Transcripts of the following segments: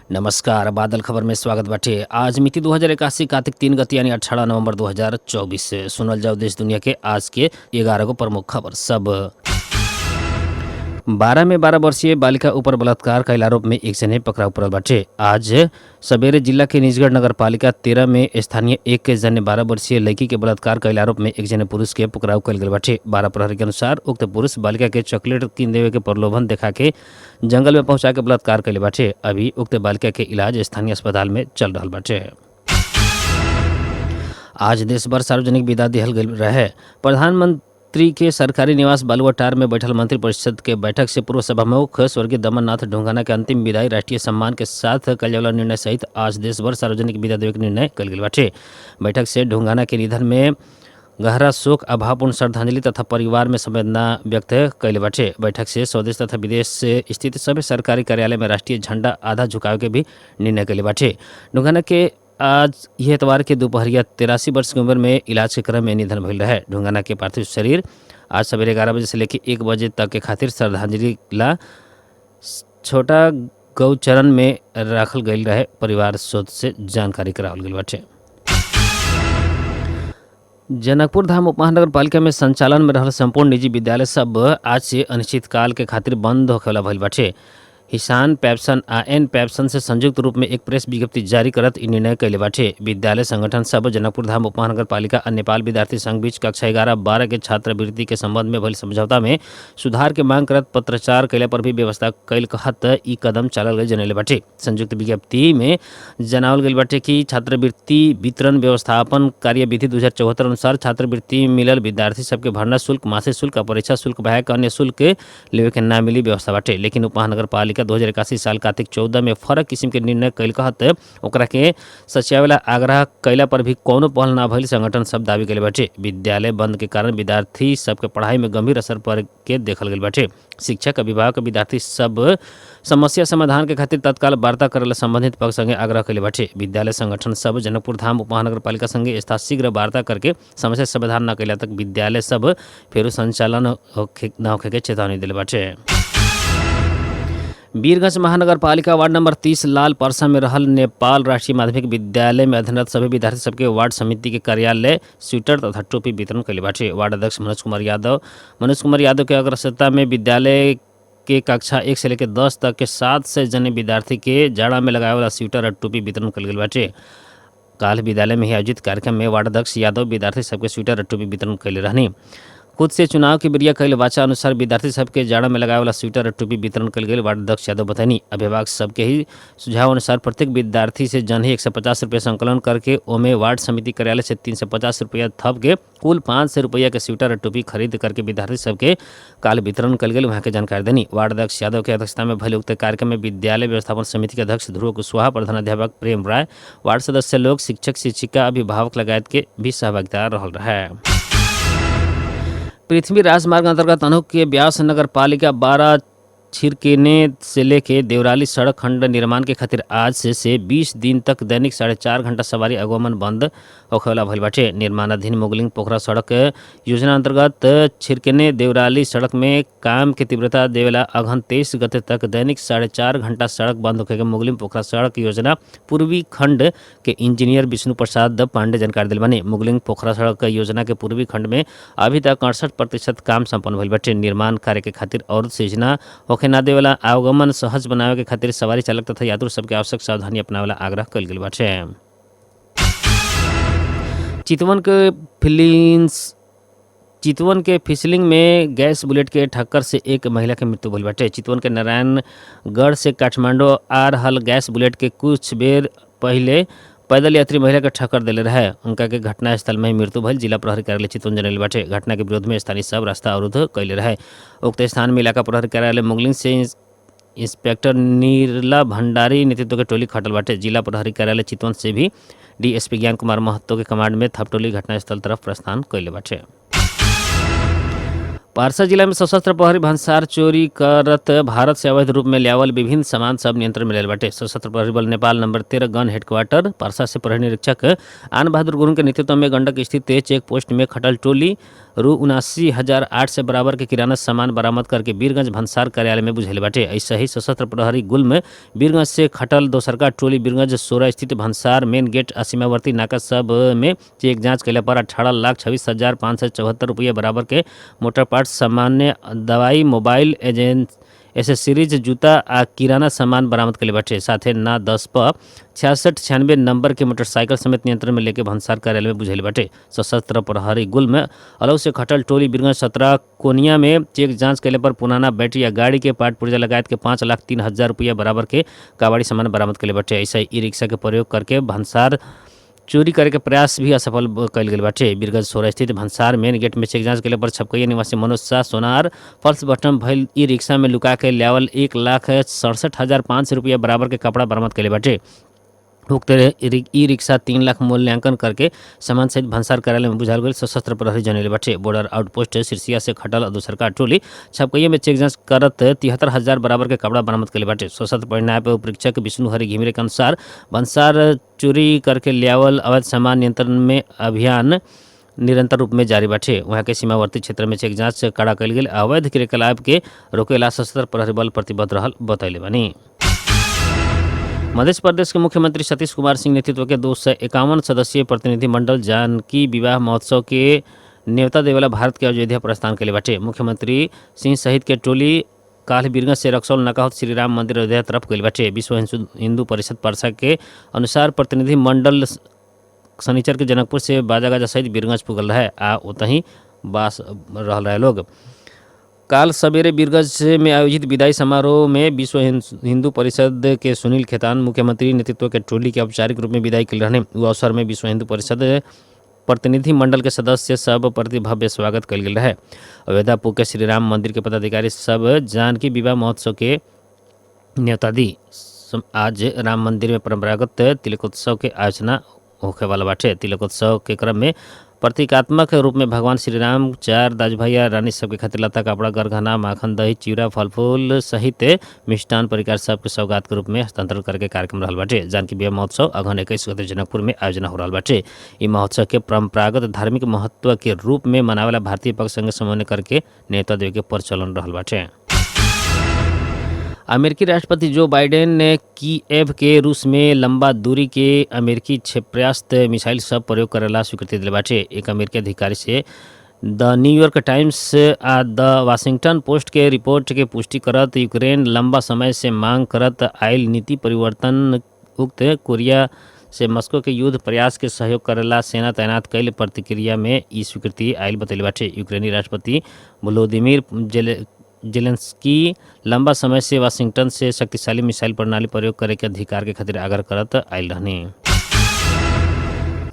नमस्कार, बादल खबर में स्वागत बाटे। आज मिति 2081 कार्तिक 3 गति यानी 18 नवंबर 2024 से सुनल जाओ देश दुनिया के आज के 11 गो प्रमुख खबर सब। 12 में 12 वर्षीय बालिका ऊपर बलात्कार कैल आरोप में एक जने पकड़ाउ पड़ल बाटे। आज सवेरे जिला के निजगढ़ नगर पालिका 13 में स्थानीय एक जने 12 वर्षीय लड़की के बलात्कार कैल आरोप में एक जने पुरुष के पकड़ाउ कल गेल बाटे। 12 प्रहरी के अनुसार उक्त पुरुष बालिका के चॉकलेट किन देवे के प्रलोभन देखा के जंगल में पहुंचा के बलात्कार कैले बाटे। अभी उक्त बालिका के इलाज स्थानीय अस्पताल में चल रहल बाटे। आज देश भर सार्वजनिक विदा दिहल गेल रहे। प्रधानमंत्री के सरकारी निवास बालुआटार में बैठल मंत्री परिषद के बैठक से पूर्व सभामुख स्वर्गीय दमन नाथ ढोंगाना के अंतिम विदाई राष्ट्रीय सम्मान के साथ कल वाला निर्णय सहित आज देश भर सार्वजनिक विदा देवे के निर्णय कल गेल बाटे। बैठक से ढोंगाना के निधन में गहरा शोक, अभावपूर्ण श्रद्धांजलि तथा परिवार में संवेदना व्यक्त कैले बाटे। बैठक से स्वदेश तथा विदेश से स्थित सभी सरकारी कार्यालय में राष्ट्रीय झंडा आधा झुकावे के भी निर्णय कैले बाटे। ढुंगाना के आज यह एतवार के दोपहरिया 83 वर्ष की उम्र में इलाज के क्रम में निधन भइल रहे। ढुंगाना के पार्थिव शरीर आज सवेरे 11 बजे से लेकर 1 बजे तक के खातिर श्रद्धांजलि ला छोटा गौचरण में राखल गईल रहे। परिवार स्रोत से जानकारी करावल गईल बाटे। जनकपुर धाम उपमहानगर पालिका में संचालन में रहल संपूर्ण निजी विद्यालय सब आज से अनिश्चित काल के खातिर बंद होखेवाला भइल बाटे। हिसान पैप्सन आ एन पैप्सन से संयुक्त रूप में एक प्रेस विज्ञप्ति जारी करत ई निर्णय कैले बाटे। विद्यालय संगठन सब जनकपुर धाम उपमहानगर पालिका आ नेपाल विद्यार्थी संघ बीच कक्षा 11 12 के छात्रवृत्ति के संबंध में भइल समझौता में सुधार के मांग करत पत्रचार कैला पर भी व्यवस्था कैल कहत ई कदम चालल गई जनैले बाटे। संयुक्त विज्ञप्ति में जनावल गइल बाटे कि छात्रवृत्ति वितरण व्यवस्थापन कार्यविधि 2074 अनुसार छात्रवृत्ति मिलल विद्यार्थी सबके भर्ना शुल्क, मासिक शुल्क आ परीक्षा शुल्क बाहेक अन्य शुल्क लेवे के ना मिली व्यवस्था बाटे। लेकिन उपमहानगर पालिका 2081 साल कार्तिक 14 में फरक किस्म के निर्णय कैल कहत ओकरा के सचिवालय आग्रह कैला पर भी कोनो पहल ना भइल संगठन सब दावी कैले बाटे। विद्यालय बंद के कारण विद्यार्थी सबके पढ़ाई में गंभीर असर पर के देखल गेल बाटे। शिक्षक, अभिभावक, विद्यार्थी सब समस्या समाधान के खातिर तत्काल वार्ता करेला संबंधित पक्ष संगे आग्रह कैले बाटे। विद्यालय संगठन सब जनकपुर धाम उपमहानगर पालिका संगे यथाशीघ्र वार्ता करके समस्या समाधान न कैला तक विद्यालय सब फेरू संचालन होखे न होखे के चेतावनी दिले बाटे। वीरगंज महानगर पालिका वार्ड नंबर 30 लाल परसा में रहल नेपाल राष्ट्रीय माध्यमिक विद्यालय में अध्ययनरत सभी विद्यार्थी सबके वार्ड समिति के कार्यालय स्वेटर तथा टोपी वितरण कैले बाटे। वार्ड अध्यक्ष मनोज कुमार यादव के अग्रसरता में विद्यालय के कक्षा 1 से लेकर 10 तक के 700 जने विद्यार्थी के जाड़ा में लगावे वाला स्वेटर और टोपी वितरण कल गेल बाटे। काल विद्यालय में ही आयोजित कार्यक्रम में वार्ड अध्यक्ष यादव विद्यार्थी सबके स्वेटर और टोपी वितरण कैले रहनी। खुद से चुनाव के बिरिया कैल वाचा अनुसार विद्यार्थी सबके जाड़ा में लगावे वाला स्वेटर और टोपी वितरण कल गेल वार्ड अध्यक्ष यादव बतैनी। अभिभावक सबके ही सुझाव अनुसार प्रत्येक विद्यार्थी से जनही 150 रुपया संकलन करके ओमे वार्ड समिति कार्यालय से 350 रुपया थप के कुल 500 रुपया के स्वेटर और टोपी खरीद करके विद्यार्थी सबके काल वितरण कल गेल वहाँ के जानकारी देनी। वार्ड अध्यक्ष यादव के अध्यक्षता में भइल उक्त कार्यक्रम में विद्यालय व्यवस्थापन समिति के अध्यक्ष ध्रुव कुशवाहा, प्रधानाध्यापक प्रेम राय, वार्ड सदस्य लोग, शिक्षक शिक्षिका, अभिभावक लगायत के भी सहभागिता रहल रहे। पृथ्वी राजमार्ग अंतर्गत अनूप के ब्यास नगर पालिका 12 छिरकेने से लेके देवराली सड़क खंड निर्माण के खातिर आज से 20 दिन तक दैनिक 4.5 घंटा सवारी आगमन बंद होखेवाला भइल बाटे। निर्माणाधीन मोगलिंग पोखरा सड़क योजना अंतर्गत छिरकेने देवराली सड़क में काम के तीव्रता देवेला अगहन 23 गते तक दैनिक 4.5 घंटा सड़क बंद होखे के मोगलिंग पोखरा सड़क योजना पूर्वी खंड के इंजीनियर विष्णु प्रसाद पांडे जानकारी दिल बानी। मुगलिंग पोखरा सड़क योजना के पूर्वी खंड में अभी तक 68% काम संपन्न भइल बाटे। निर्माण कार्य के खातिर और सृजना होखे ना देवेला आवागमन सहज बनावे के खातिर सवारी चालक तथा यात्रु सबके आवश्यक सावधानी अपनावेला आग्रह कइल गेल बाटे। चितवन के फिसलिंग में गैस बुलेट के ठक्कर से एक महिला के मृत्यु भइल बाटे। चितवन के नारायणगढ़ से काठमांडू आ रहल गैस बुलेट के कुछ बेर पहिले पैदल यात्री महिला के ठक्कर देले रहे। उनका के घटनास्थल में ही मृत्यु भइल जिला प्रहरी कार्यालय चितवन जनैले बाटे। घटना के विरोध में स्थानीय सब रास्ता अवरुद्ध कैले रहे। उक्त स्थान में इलाका प्रहरी कार्यालय मुगलिंग से इंस्पेक्टर नीरला भंडारी नेतृत्व के टोली खटल बाटे। जिला प्रहरी कार्यालय चितवन से भी डीएसपी ज्ञान कुमार महतो के कमांड में थप टोली घटनास्थल तरफ प्रस्थान कैले बाटे। पारसा जिला में सशस्त्र प्रहरी भंसार चोरी करत भारत से अवैध रूप में लियावल विभिन्न सामान सब नियंत्रण में लेल बाटे। सशस्त्र प्रहरी बल नेपाल नंबर 13 गन हेडक्वार्टर पारसा से प्रहरी निरीक्षक आन बहादुर गुरुङ के नेतृत्व में गंडक स्थित चेक पोस्ट में खटल टोली रु 79,800 बराबर के किराना सामान बरामद करके वीरगंज भन्सार कार्यालय में बुझेले बाटे। ऐसे ही सशस्त्र प्रहरी गुल्म वीरगंज से खटल दोसरका टोली वीरगंज 16 स्थित भन्सार मेन गेट आ सीमावर्ती नाका सब में चेक जांच कैला पर 18,26,574 रुपया बराबर के मोटर पार्ट्स, सामान्य दवाई, मोबाइल एजेंट एसेसरीज, जूता आ किराना सामान बरामद कैले बाटे। साथे ना 10 प 6696 नंबर के मोटरसाइकिल समेत नियंत्रण में लेके भन्सार कार्यालय में बुझेले बाटे। सशस्त्र प्रहरी गुल्म अलग से खटल टोली वीरगंज 17 कोनिया में चेक जांच कैले पर पुराना बैटरी या गाड़ी के पार्ट पुर्जा लगायत के 5,03,000 रुपया बराबर के काबाड़ी सामान बरामद कैले बाटे। ऐसे ई रिक्शा के प्रयोग करके भन्सार चोरी करे के प्रयास भी असफल कयल गेल बाटे। वीरगंज 16 स्थित भन्सार मेन गेट में चेक जांच केले पर छपकैया निवासी मनोज शाह सोनार फल्स बटन भइल ई रिक्शा में लुका के लावल 1,67,500 रुपया बराबर के कपड़ा बरामद कैले बाटे। उक्त ई रिक्शा 3 लाख मूल्यांकन करके सामान सहित भन्सार कार्यालय में बुझाल गेल सशस्त्र प्रहरी जनैले बाटे। बॉर्डर आउटपोस्ट सिरसिया से खटल दोसरका टोली छपकैया में चेक जांच करत 73,000 बराबर के कपड़ा बरामद कैले बाटे। सशस्त्र परिणाम उपरीक्षक विष्णु हरि घिमिरे के अनुसार भन्सार चोरी करके लियावल अवैध सामान नियंत्रण में अभियान निरंतर रूप में जारी बाटे। वहाँ के सीमावर्ती क्षेत्र में चेक जांच कड़ा कयल गेल अवैध क्रियाकलाप के रोकेला सशस्त्र प्रहरी बल प्रतिबद्ध रहल बतैले बानी। मध्य प्रदेश के मुख्यमंत्री सतीश कुमार सिंह नेतृत्व के 251 सदस्यीय प्रतिनिधिमंडल जानकी विवाह महोत्सव के न्योता देवेला भारत के अयोध्या प्रस्थान कैले बाटे। मुख्यमंत्री सिंह सहित के टोली काल्ह वीरगंज से रक्सौल नाका होत श्री राम मंदिर अयोध्या तरफ गइल बाटे। विश्व हिंदू परिषद परसा के अनुसार प्रतिनिधि मंडल शनिचर के जनकपुर से बाजा गाजा सहित वीरगंज पुगल रहे आ ओतही बास रहल रहे लोग। काल सवेरे वीरगंज में आयोजित विदाई समारोह में विश्व हिंदू परिषद के सुनील खेतान मुख्यमंत्री नेतृत्व के टोली के औपचारिक रूप में विदाई कल रहने। उ अवसर में विश्व हिंदू परिषद प्रतिनिधि मंडल के सदस्य सब प्रति भव्य स्वागत कयल गेल रहे। अयोध्यापुर के श्री राम मंदिर के पदाधिकारी सब जानकी विवाह महोत्सव के न्योता दी। आज राम मंदिर में परंपरागत तिलकोत्सव के आयोजना होखे वाला बाटे। तिलकोत्सव के क्रम में प्रतीकात्मक रूप में भगवान श्री राम चार दाजभैया रानी सबके खातिर लता कपड़ा, गरगहना, माखन, दही, चिड़ा, फल फूल सहित मिष्टान परिकार सबके सौगात के रूप में हस्तांतरण करके कार्यक्रम रहल बाटे। जानकी विवाह महोत्सव अगहन 21 गते जनकपुर में आयोजना हो रहल बाटे। ई महोत्सव के परंपरागत धार्मिक महत्व के रूप में मनावेला भारतीय पक्ष संग समन्वय करके न्योता देवे के प्रचलन रहल बाटे। अमेरिकी राष्ट्रपति जो बाइडेन ने कीएव के रूस में लंबा दूरी के अमेरिकी क्षेपणास्त्र मिसाइल सब प्रयोग करेला स्वीकृति दिले बाटे। एक अमेरिकी अधिकारी से द न्यूयॉर्क टाइम्स आ द वाशिंगटन पोस्ट के रिपोर्ट के पुष्टि करत यूक्रेन लंबा समय से मांग करत आयल नीति परिवर्तन उक्त कोरिया से मस्को के युद्ध प्रयास के सहयोग करेला सेना तैनात कैल प्रतिक्रिया में ई स्वीकृति आयल बतैले बाटे। यूक्रेनी राष्ट्रपति वोलोदिमीर जेलेंस्की लंबा समय से वाशिंगटन से शक्तिशाली मिसाइल प्रणाली प्रयोग करे के अधिकार के खातिर आग्रह करत आयल रहने।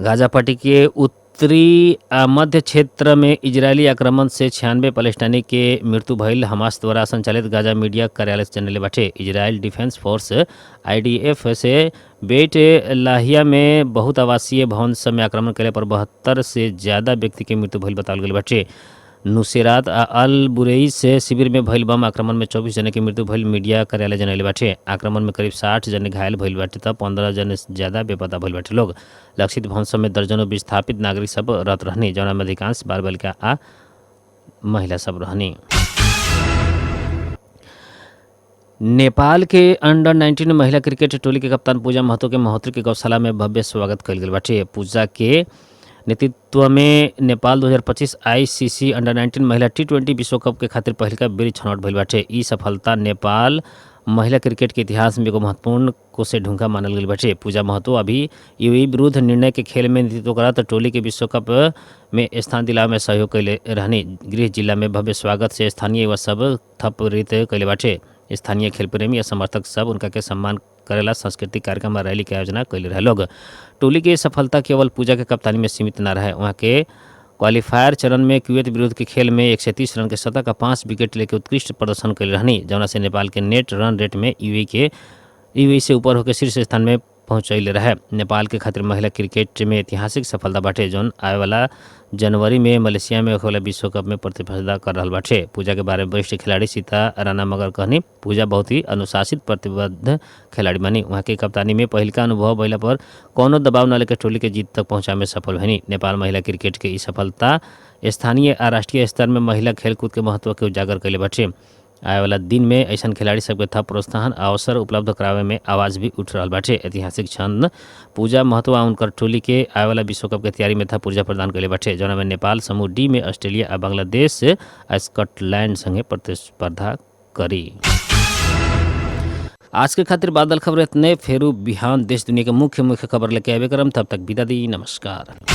गाजा पट्टी के उत्तरी आ मध्य क्षेत्र में इजरायली आक्रमण से 96 पैलेस्टाइनी के मृत्यु भइल हमास द्वारा संचालित गाजा मीडिया कार्यालय से जनले बाटे। इजरायल डिफेंस फोर्स आईडीएफ से बेट लाहिया में बहुत आवासीय भवन सब में आक्रमण करे पर 72 से ज़्यादा व्यक्ति के मृत्यु भइल बतावल गेल बाटे। नुसेरात आ अल बुरेई से शिविर में भइल बम आक्रमण में 24 जने के मृत्यु भइल मीडिया कार्यालय जनैले बाटे। आक्रमण में करीब 60 जने घायल भइल बाटे त 15 जने ज्यादा बेपता भइल बाटे लोग। लक्षित भवन सब में दर्जनों विस्थापित नागरिक सब रहत रहनी, जौना में अधिकांश बाल बालिका आ महिला सब रहनी। नेपाल के अंडर 19 महिला क्रिकेट टोली के कप्तान पूजा महतो के महोत्तरी के गौशाला में भव्य स्वागत कयल गेल बाटे। पूजा के नेतृत्व में नेपाल 2025 आईसीसी अंडर 19 महिला टी20 विश्व कप के खातिर पहिलका बेर छनौट भइल बाटे। ई सफलता नेपाल महिला क्रिकेट के इतिहास में एगो महत्वपूर्ण कोसे ढुंगा मानल गेल बाटे। पूजा महतो अभी यूएई विरुद्ध निर्णय के खेल में नेतृत्व करत टोली के विश्व कप में स्थान दिलावे में सहयोग कैले रहनी। गृह जिला में भव्य स्वागत से स्थानीय युवा सब थप प्रेरित कैले बाटे। स्थानीय खेल प्रेमी या समर्थक सब उनका के सम्मान करेला सांस्कृतिक कार्यक्रम और रैली के आयोजना कैले रहे लोग। टोली के सफलता केवल पूजा के कप्तानी में सीमित न रहे। वहाँ के क्वालिफायर चरण में कुवैत विरुद्ध के खेल में 130 रन के शतक आ 5 विकेट लेके उत्कृष्ट प्रदर्शन कैले रहनी, जौना से नेपाल के नेट रन रेट में यूएई से ऊपर होकर शीर्ष स्थान में पहुँचैले रहे। नेपाल के खातिर महिला क्रिकेट में ऐतिहासिक सफलता बाटे, जौन आए वाला जनवरी में मलेशिया में होखे वाला विश्व कप में प्रतिस्पर्धा कर रहल बाटे। पूजा के बारे में वरिष्ठ खिलाड़ी सीता राणा मगर कहनी पूजा बहुत ही अनुशासित प्रतिबद्ध खिलाड़ी बनी। वहाँ के कप्तानी में पहिलका अनुभव भइला पर कौनो दबाव न लेकर टोली के जीत तक पहुँचावे में सफल भइनी। नेपाल महिला क्रिकेट के ई सफलता स्थानीय आ राष्ट्रीय स्तर में महिला खेलकूद के महत्व के उजागर कैले बाटे। आए वाला दिन में ऐसन खिलाड़ी सबके थप प्रोत्साहन आ अवसर उपलब्ध करावे में आवाज़ भी उठ रहल बाटे। ऐतिहासिक क्षण पूजा महतो आ उनकर टोली के आए वाला विश्वकप के तैयारी में थप ऊर्जा प्रदान कैले बाटे, जौना में नेपाल समूह डी में ऑस्ट्रेलिया आ बांग्लादेश आ स्कॉटलैंड संगे प्रतिस्पर्धा करी। आज के खातिर बादल खबर इतने। फेरू बिहान देश दुनिया के मुख्य मुख्य खबर लेके आबे करम। तब तक विदा दी, नमस्कार।